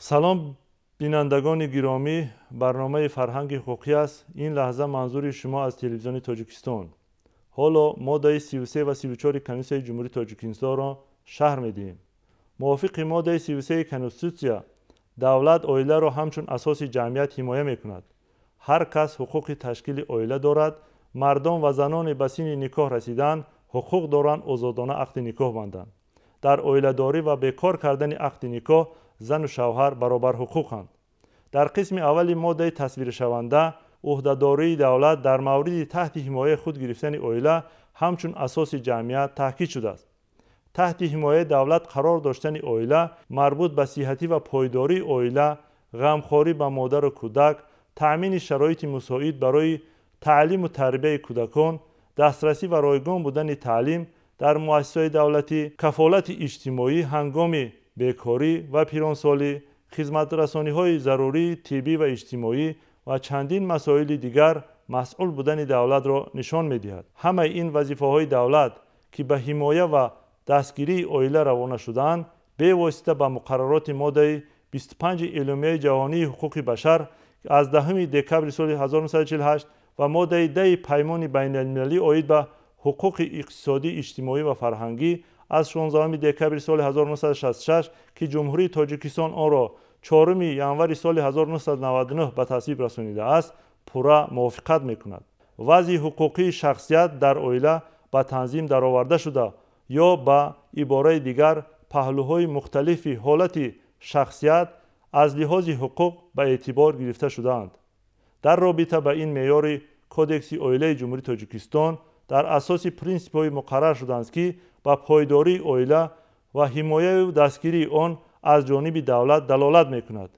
Салом, бинандагони гиромӣ, барномаи фарҳанги ҳуқуқӣ аст. Ин лаҳза манзури шумо аз телевизиони Тоҷикистон. Ҳоло моддаи 33 ва 34 Конститутсияи Ҷумҳурии Тоҷикистонро шарҳ медиҳем. Мувофиқи моддаи 33 Конститутсия, давлат оиларо ҳамчун асоси ҷамъият ҳимоя мекунад. Ҳар кас ҳуқуқи ташкили оила дорад. Мардон ва заноне ба синни никоҳ расидаанд ҳуқуқ доранд озодона ақди никоҳ банданд. Дар оиладорӣ ва бекор кардани ақди никоҳ зану шавҳар баробар ҳуқуқанд. Дар қисми аввали моддаи тасвиршаванда ӯҳдадории давлат дар мавриди таҳти ҳимояи худ гирифтани оила ҳамчун асоси ҷамъият таъкид шудааст. Таҳти ҳимояи давлат қарор доштани оила марбут ба сиҳатӣ ва пойдории оила, ғамхорӣ ба модару кӯдак, таъмини шароити мусоид барои таълиму тарбияи кӯдакон, дастрасӣ ва ройгон будани таълим дар муассисаҳои давлатӣ, кафолати иҷтимоӣ ҳангоми бекорӣ ва пиронсолӣ, хизматрасониҳои зарурии тиббӣ ва иҷтимоӣ ва чандин масоили дигар масъул будани давлатро нишон медиҳад. Ҳамаи ин вазифаҳои давлат, ки ба ҳимоя ва дастгирии оила равона шудаанд, бевосита ба муқаррароти моддаи 25 Эъломияи ҷаҳонии ҳуқуқи башар аз 10 декабри соли 1948 ва моддаи 10 Паймони байналмилалӣ оид ба ҳуқуқи иқтисодӣ, иҷтимоӣ ва фарҳангӣ аз 16 декабри соли 1966, ки Ҷумҳурии Тоҷикистон онро 4 январи соли 1999 ба тасвиб расонидааст, пурра мувофиқат мекунад. Вазъи ҳуқуқии шахсият дар оила ба танзим дароварда шуда ё ба ибораи дигар паҳлӯҳои мухталифи ҳолати шахсият аз лиҳози ҳуқуқ ба эътибор гирифта шудаанд. Дар робита ба ин меъёри Кодекси оилаи Ҷумҳурии Тоҷикистон дар асоси принсипҳои муқаррар шудаанд, ки ба пойдории оила ва ҳимояю дастгирии он аз ҷониби давлат далолат мекунад.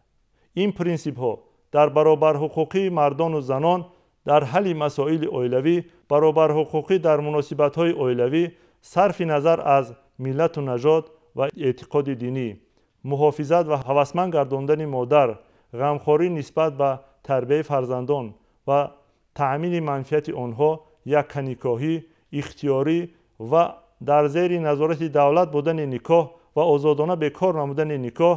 Ин принсипҳо дар баробарҳуқуқии мардону занон дар ҳалли масоили оилавӣ, баробарҳуқуқӣ дар муносибатҳои оилавӣ, сарфи назар аз миллату нажод ва эътиқоди динӣ, муҳофизат ва ҳавасманд гардондани модар, ғамхорӣ нисбат ба тарбияи фарзандон ва таъмини манфиати онҳо, якканикоҳӣ, ихтиёрӣ ва дар зери назорати давлат будани никоҳ ва озодона бекор намудани никоҳ,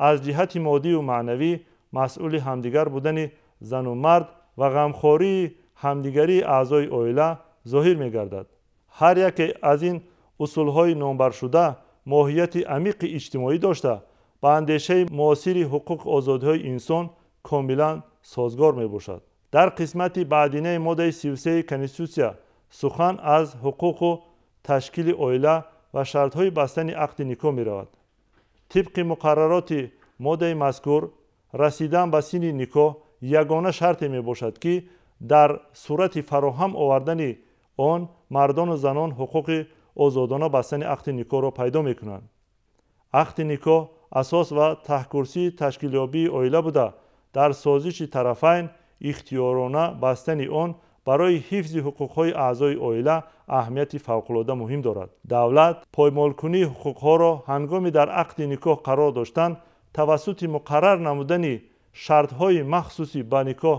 аз ҷиҳати моддию маънавӣ масъули ҳамдигар будани зану мард ва ғамхории ҳамдигарии аъзои оила зоҳир мегардад. Ҳар яке аз ин усулҳои номбаршуда моҳияти амиқи иҷтимоӣ дошта, ба андешаи муосири ҳуқуқу озодиҳои инсон комилан созгор мебошад. Дар қисмати баъдинаи моддаи 33 Конститутсия сухан аз ҳуқуқу ташкили оила ва шартҳои бастани ақди никоҳ меравад. Тибқи муқаррароти моддаи мазкур, расидан ба синни никоҳ ягона шарте мебошад, ки дар сурати фароҳам овардани он мардону занон ҳуқуқи озодона бастани ақди никоҳро пайдо мекунанд. Ақди никоҳ асос ва таҳкурсии ташкилёбии оила буда, дар созиши тарафайн ихтиёрона бастани он барои ҳифзи ҳуқуқҳои аъзои оила аҳамияти фавқулода муҳим дорад. Давлат поймолкунии ҳуқуқҳоро ҳангоми дар ақди никоҳ қарор доштан тавассути муқаррар намудани шартҳои махсуси ба никоҳ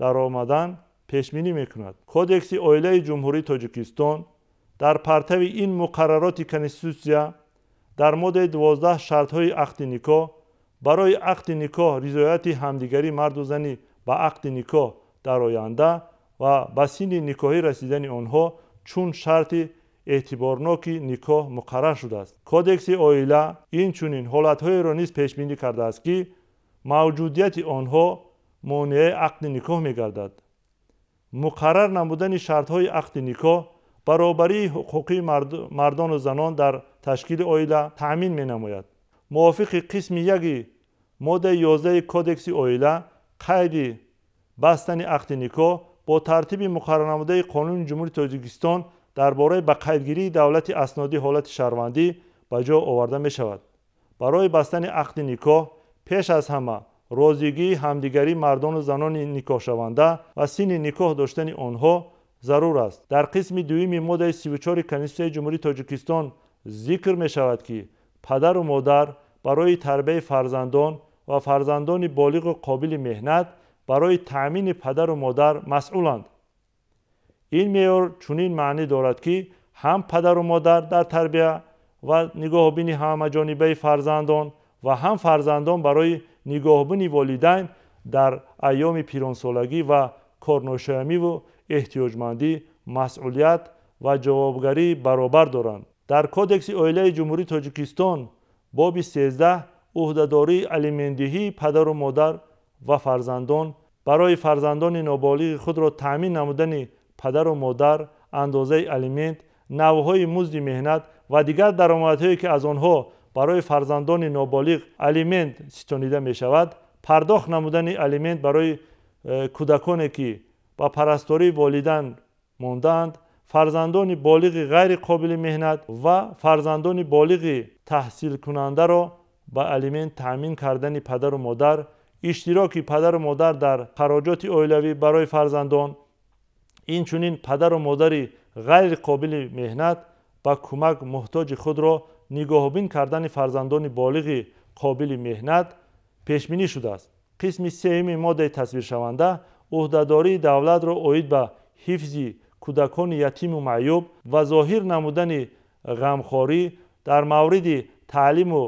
даромадан пешбинӣ мекунад. Кодекси оилаи Ҷумҳурии Тоҷикистон дар партави ин муқаррароти Конститутсия дар моддаи 12 шартҳои ақди никоҳ барои ақди никоҳ ризояти ҳамдигарии марду зани ба ақди никоҳ дар оянда ва ба синни никоҳӣ расидани онҳо чун шарти эътиборноки никоҳ муқаррар шудааст. Кодекси оила инчунин ҳолатҳоеро низ пешбинӣ кардааст, ки мавҷудияти онҳо монеаи ақди никоҳ мегардад. Муқаррар намудани шартҳои ақди никоҳ баробарии ҳуқуқии мардону занон дар ташкили оила таъмин менамояд. Мувофиқи қисми 1 моддаи 11 Кодекси оила, қайди бастани ақди никоҳ бо тартиби муқаррарнамудаи Қонуни Ҷумҳурии Тоҷикистон дар бораи ба қайдгирии давлати асноди ҳолати шаҳрвандӣ ба ҷо оварда мешавад. Барои бастани ақди никоҳ пеш аз ҳама розигии ҳамдигарии мардону занони никоҳшаванда ва синни никоҳ доштани онҳо зарур аст. Дар қисми дуюми моддаи 34 Конститутсияи Ҷумҳурии Тоҷикистон зикр мешавад, ки падару модар барои тарбияи фарзандон ва фарзандони болиғу қобили меҳнат барои таъмини падару модар масъуланд. Ин меъёр чунин маънӣ дорад, ки ҳам падару модар дар тарбия ва нигоҳубини ҳамаҷонибаи фарзандон ва ҳам фарзандон барои нигоҳбини волидайн дар айёми пиронсолагӣ ва корношоямиву эҳтиёҷмандӣ масъулият ва ҷавобгарии баробар доранд. Дар Кодекси оилаи Ҷумҳурии Тоҷикистон боби 13 ӯҳдадории алиментдиҳии падару модар ва фарзандон барои фарзандони ноболиғи худро таъмин намудани падару модар, андозаи алимент, навъҳои музди меҳнат ва дигар даромадҳое ки аз онҳо барои фарзандони ноболиғ алимент ситонида мешавад, пардохт намудани алимент барои кӯдаконе ки ба парастории волидайн мондаанд, фарзандони болиғи ғайриқобили меҳнат ва фарзандони болиғи таҳсилкунандаро ба алимент таъмин кардани падару модар, иштироки падару модар дар хароҷоти оилавӣ барои фарзандон, инчунин падару модари ғайриқобили меҳнат ба кӯмак муҳтоҷи худро нигоҳбин кардани фарзандони болиғи қобили меҳнат пешбинӣ шудааст. Қисми сеюми моддаи тасвиршаванда ӯҳдадории давлатро оид ба ҳифзи кӯдакони ятиму маъюб ва зоҳир намудани ғамхорӣ дар мавриди таълиму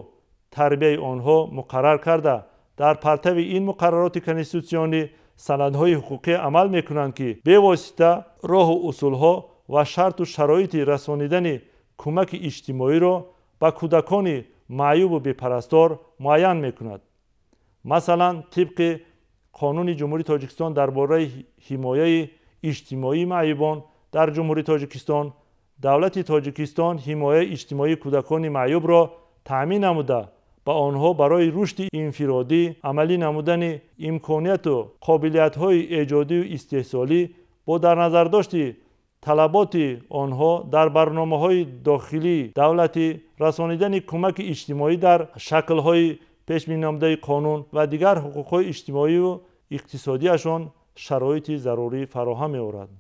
тарбияи онҳо муқаррар карда, дар партави ин муқаррароти конститутсионӣ санадҳои ҳуқуқӣ амал мекунанд, ки бевосита роҳу усулҳо ва шарту шароити расонидани кӯмаки иҷтимоиро ба кӯдакони маъюбу бепарастор муайян мекунад. Масалан, тибқи Қонуни Ҷумҳурии Тоҷикистон дар бораи ҳимояи иҷтимоии маъюбон дар Ҷумҳурии Тоҷикистон, давлати Тоҷикистон ҳимояи иҷтимоии кӯдакони маъюбро таъмин намуда, ба онҳо барои рушди инфиродӣ, амалӣ намудани имконияту қобилиятҳои эҷодию истеҳсолӣ бо дар назардошти талаботи онҳо дар барномаҳои дохилии давлатӣ, расонидани кӯмаки иҷтимоӣ дар шаклҳои пешбинонамудаи қонун ва дигар ҳуқуқҳои иҷтимоию иқтисодиашон шароити зарурӣ фароҳам меорад.